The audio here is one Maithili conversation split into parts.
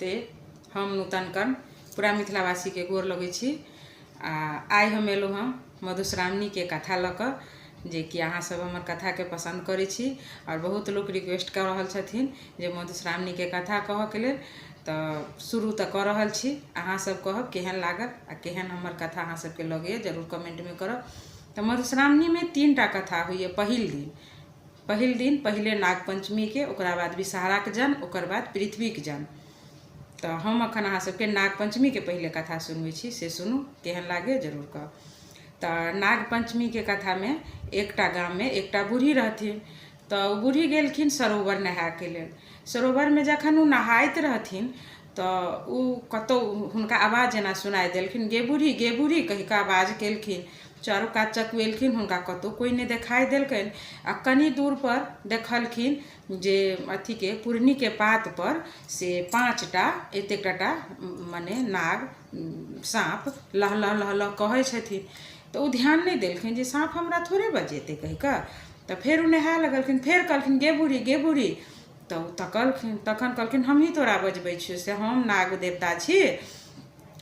नमस्ते। हम नूतन कर्ण पूरा मिथिलावासीके गोर लगै छी आ आइ हम एलहुँ हँ मधुश्रावणीके कथा लऽ कऽ, जेकि अहाँसभ हमर कथाके पसन्द करै छी आओर बहुत लोक रिक्वेस्ट कऽ रहल छथिन जे मधुश्रावणीके कथा कहऽके लेल। तऽ शुरू तऽ कऽ रहल छी, अहाँसभ कहब केहन लागल आ केहन हमर कथा अहाँसभके लगैए, जरूर कमेंटमे करब। तऽ मधुश्रावणीमे 3 टा कथा होइए। पहिल दिन पहिले नागपञ्चमीके, ओकरा बाद विषहाराके जन्म, ओकर बाद पृथ्वीके जन्म। तऽ हम एखन अहाँ सबके नागपञ्चमीके पहिले कथा सुनबै छी, से सुनू, केहन लागै जरूर कहब। तऽ नागपञ्चमीके कथामे एकटा गाममे एकटा बूढ़ी रहथिन। तऽ ओ बूढ़ी गेलखिन सरोवर नहायके लेल। सरोवरमे जखन ओ नहाइत रहथिन तऽ ओ कतहु हुनका आवाज जेना सुनाइ देलखिन, गे बूढ़ी, गे बूढ़ी कहि कऽ आवाज केलखिन। चारू कात चकुएलखिन, हुनका कतहु कोइ नहि देखाइ देलकनि। आ कनि दूरपर देखलखिन जे अथीके पुरनीके पातपर से 5 टा एतेक टाटा मने नाग साँप लह लह लह लह कहै छथिन। तऽ ओ ध्यान नहि देलखिन जे साँप हमरा थोड़े बजेतै कहि कऽ। तऽ फेर ओ नहाय लगलखिन, फेर कहलखिन, गे बूढ़ी, गे बूढ़ी। तऽ ओ तकलखिन, तखन कहलखिन, हमही तोरा बजबै छियौ, से हम नाग देवता छी,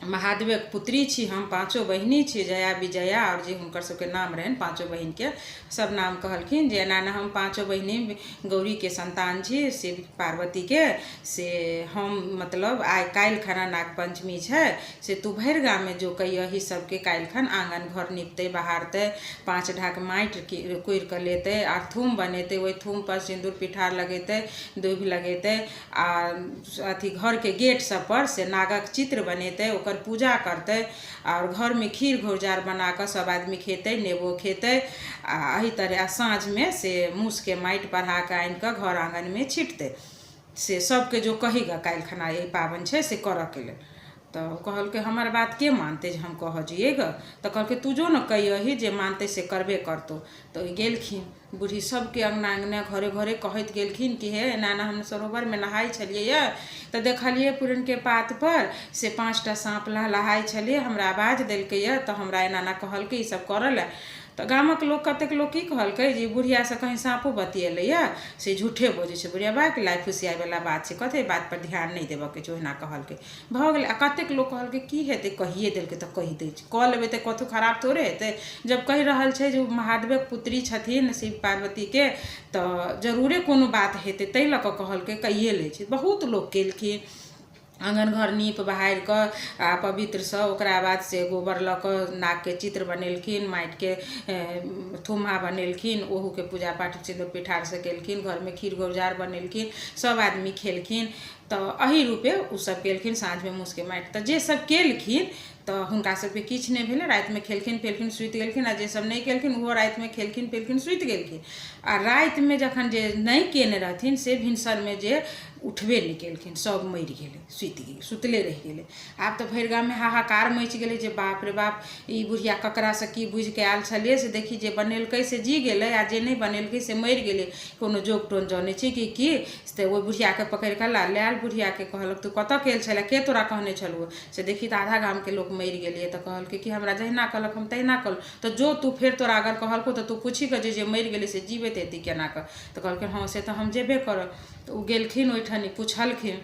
महादेवक पुत्री छी, हम पाँचो बहिनी छी, जया विजया, आओर जे हुनकर सबके नाम रहनि पाँचो बहिनके सब नाम कहलखिन जे एना एना हम पाँचो बहिनी गौरीके संतान छी, शिव पार्वतीके। से हम मतलब आइ काल्हि खना नागपञ्चमी छै, से तू भरि गाममे जो कहियही सबके, काल्हि खन आङ्गन घर निपतै बहारतै, 5 ढाक माटि कोरि कऽ लेतै आर थूम बनेतै, ओहि थूमपर सिन्दूर पिठार लगेतै, दूभि लगेतै आ अथी घरके गेट सबपर से नागक चित्र बनेतै, ओकर पूजा करतै आओर घरमे खीर घौरजाड़ बना कऽ सब आदमी खेतै, नेबो खेतै आ एहि तरहे आ साँझमे से मूसके माटि बढ़ा कऽ आनि कऽ घर आङ्गनमे छिटतै। से सबके जो कही गऽ, काल्हि खना ई पाबनि छै, से करऽके लेल। तऽ ओ कहलकै, हमर बात के मानतै जे हम कहऽ जइयै गऽ? तऽ कहलकै, तू जो ने कहियही, जे मानतै से करबे करतौ। तऽ ओ गेलखिन बूढ़ी, सबके अङ्गना अङ्गना घरे घरे कहैत गेलखिन कि हे, एना एना हम सरोवरमे नहाइ छलियै यऽ तऽ देखलियै पुरनके पातपर से 5 टा साँप लहलहाइ छलियै, हमरा आवाज देलकै यऽ, तऽ हमरा एना एना कहलकै ई सब करऽ लए। तऽ गामक लोक कतेक लोक की कहलकै जे ई बुढ़ियासँ कहीं साँपो बतिएलैए, से झूठे बजै छै बुढ़िया, बाक लाइ फुसियाइवला बात छै, कथी बातपर ध्यान नहि देबऽके छै, ओहिना कहलकै, भऽ गेलै। आ कतेक लोक कहलकै, की हेतै, कहिए देलकै तऽ कहि दै छै, कऽ लेबै तऽ कथु खराब थोड़े हेतै। जब कहि रहल छै जे ओ महादेवक पुत्री छथिन शिव पार्वतीके, तऽ जरूरे कोनो बात हेतै, ताहि लऽ कऽ कहलकै, कहिए लै छै। बहुत लोक केलखिन, आङ्गन घर नीप बहारि कऽ आ पवित्रसँ ओकरा बाद से गोबर लऽ कऽ नागके चित्र बनेलखिन, माटिके थुम्हा बनेलखिन, ओहूके पूजा पाठ सिन्दूर पिठारसँ केलखिन, घरमे खीर घौरजाड़ बनेलखिन, सभ आदमी खेलखिन। तऽ एहि रूपे ओसभ केलखिन। साँझमे मूसके माटि, तऽ जे सभ केलखिन तऽ हुनका सभके किछु नहि भेलै, रातिमे खेलखिन पिलखिन, सुति गेलखिन। आ जे सभ नहि केलखिन, ओहो रातिमे खेलखिन पिलखिन, सुति गेलखिन। आ रातिमे जखन जे नहि केने रहथिन से भिनसरमे जे उठबे नहि केलखिन, सभ मरि गेलै, सुति गेलै, सुतले रहि गेलै। आब तऽ भरि गाममे हाहाकार मचि गेलै जे बाप रे बाप, ई बुढ़िया ककरासँ की बुझिके आयल छलियै, से देखी जे बनेलकै से जी गेलै आ जे नहि बनेलकै से मरि गेलै। कोनो जोग टोन जनै छी कि की? से ओहि बुढ़ियाके पकड़ि कऽ लए आयल। बुढ़ियाके कहलक, तू कतऽ गेल छलै, के तोरा कहने छलौ? से देखी तऽ आधा गामके लोक मरि गेलै। तऽ कहलकै कि हमरा जहिना कहलक हम तहिना कहलहुँ। तऽ जो तू, फेर तोरा अगर कहलकौ तऽ तू पूछही कऽ जे जे मरि गेलै से जीबैत हेतै केना कऽ। तऽ कहलकै, हँ, से तऽ हम जेबे करब। तऽ ओ गेलखिन ओहिठाम, पुछलखिन,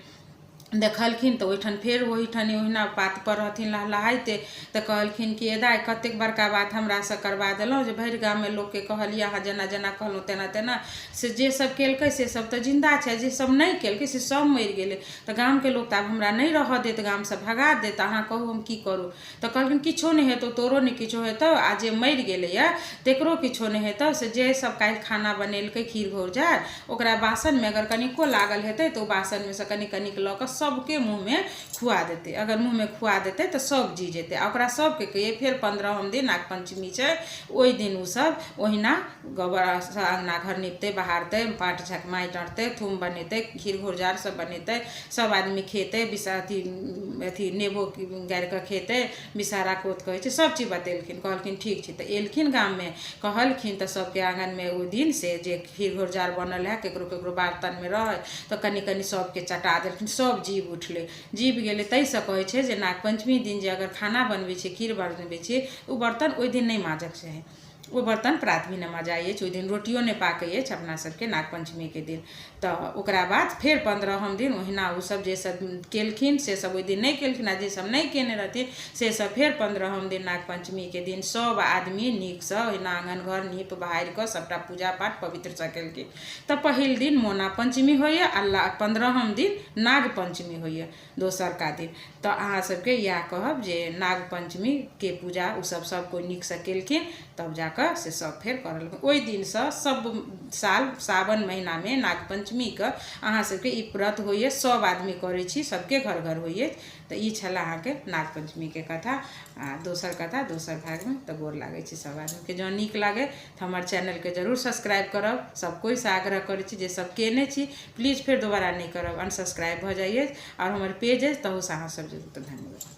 देखलखिन तऽ ओहिठाम फेर ओहिठाम ओहिना पातपर रहथिन लहलहाइते। तऽ कहलखिन कि ए दाइ, कतेक बड़का बात हमरासँ करबा देलहुँ जे भरि गाममे लोकके कहलियै, अहाँ जेना जेना कहलहुँ तेना तेना, से जे सब केलकै से सब तऽ जिन्दा छै, जे सब नहि केलकै से सब मरि गेलै। तऽ गामके लोक तऽ आब हमरा नहि रहऽ देत, गामसँ भगा देत, अहाँ कहू हम की करू? तऽ कहलखिन, किछो नहि हेतौ, तोरो नहि किछो हेतौ आ जे मरि गेलैए तकरो किछो नहि हेतौ। से जे सब काल्हि खाना बनेलकै खीर घौरजाड़, ओकरा बासनमे अगर कनिको लागल हेतै तऽ ओ बासनमे सँ कनिक कनिक लऽ कऽ सबके मुँहमे खुआ देतै। अगर मुँहमे खुआ देतै तऽ सब जी जेतै। आ ओकरा सबके कहियै, फेर 15म दिन नागपञ्चमी छै, ओहि दिन ओसब ओहिना गोबरसँ अङ्गना घर निपतै बहारतै, पाँच झाँक माटि अनतै, थूम बनेतै, खीर घौरजाड़ सब बनेतै, सब आदमी खेतै, विष अथी अथी नेबो गारि कऽ खेतै, विषहारा कोत कहै छै। सब चीज बतेलखिन। कहलखिन, ठीक छै। तऽ एलखिन, गाममे कहलखिन तऽ सबके आङ्गनमे ओहि दिन से जे खीर घौरजाड़ बनल है, केकरो केकरो बर्तनमे रहै, तऽ कनि कनि सबके चटा देलखिन, सब जीव उठलै, जीव गेलै। ताहिसँ कहै छै जे नागपञ्चमी दिन जे अगर खाना बनबै छियै, खीर बनबै छियै, ओ बर्तन ओहि दिन नहि माजक चाही। ओ बर्तन प्रात भेने मजाइ अछि। ओहि दिन रोटियो नहि पाकै अछि अपना सबके नागपञ्चमीके दिन। तऽ ओकरा बाद फेर 15म दिन ओहिना ओसभ जे सब केलखिन से सब ओहि दिन नहि केलखिन, आ जे सब नहि केने रहथिन से सब फेर 15म दिन नागपञ्चमीके दिन सब आदमी नीकसँ ओहिना आङ्गन घर नीप बहारि कऽ सबटा पूजा पाठ पवित्रसँ केलखिन। तऽ पहिल दिन मोना पञ्चमी होइए आ 15म दिन नागपञ्चमी होइए दोसरका दिन। तऽ अहाँ सबके इएह कहब जे नागपञ्चमीके पूजा ओसब सब कोइ नीकसँ केलखिन, तब जाकऽ से सब फेर करऽ लगलखिन। ओहि दिनसँ सब साल सावन महिनामे नागपञ्चमीके अहाँ सबके ई व्रत होइए, सब आदमी करै छी, सबके घर घर होइए। तऽ ई छलै अहाँके नागपञ्चमीके कथा, आ दोसर कथा दोसर भागमे। तऽ गोर लागै छी सब आदमीके। जँ नीक लागै तऽ हमर चैनलके जरूर सब्सक्राइब करब। सब कोइसँ आग्रह करै छी, जे सब केने छी प्लीज फेर दोबारा नहि करब, अनसब्सक्राइब भऽ जाइ अछि। आओर हमर पेज अछि, तहूसँ अहाँ सब जरूर। तऽ धन्यवाद।